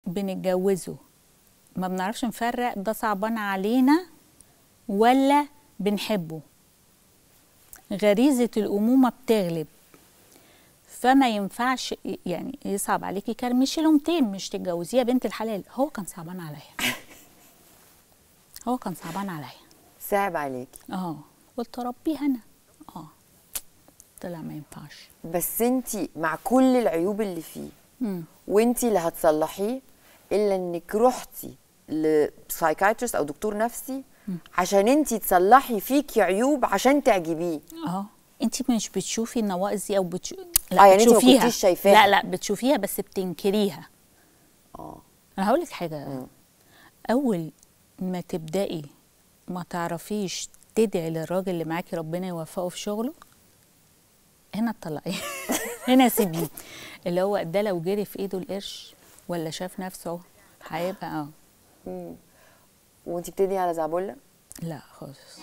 بنتجوزه ما بنعرفش نفرق ده صعبان علينا ولا بنحبه. غريزة الأمومة بتغلب، فما ينفعش يعني يصعب عليكي كرمشي لومتين مش تتجوزيها بنت الحلال. هو كان صعبان عليا، هو كان صعبان عليا، صعب عليكي. قلت اربيها انا. طلع ما ينفعش. بس انتي مع كل العيوب اللي فيه وانتي اللي هتصلحيه، الا انك رحتي ل psychiatrist او دكتور نفسي عشان انتي تصلحي فيكي عيوب عشان تعجبيه. انتي مش بتشوفي النواقص دي او لا يعني انتي ما بتشوفيها. كنتيش شايفاها؟ لا لا بتشوفيها بس بتنكريها. انا هقول لك حاجة. اول ما تبدأي ما تعرفيش تدعي للراجل اللي معاكي ربنا يوفقه في شغله، هنا اتطلقي، هنا سيبيه. اللي هو ده لو جري في ايده القرش ولا شاف نفسه هيبقى وانتي بتدعي على زعبله؟ لا خالص.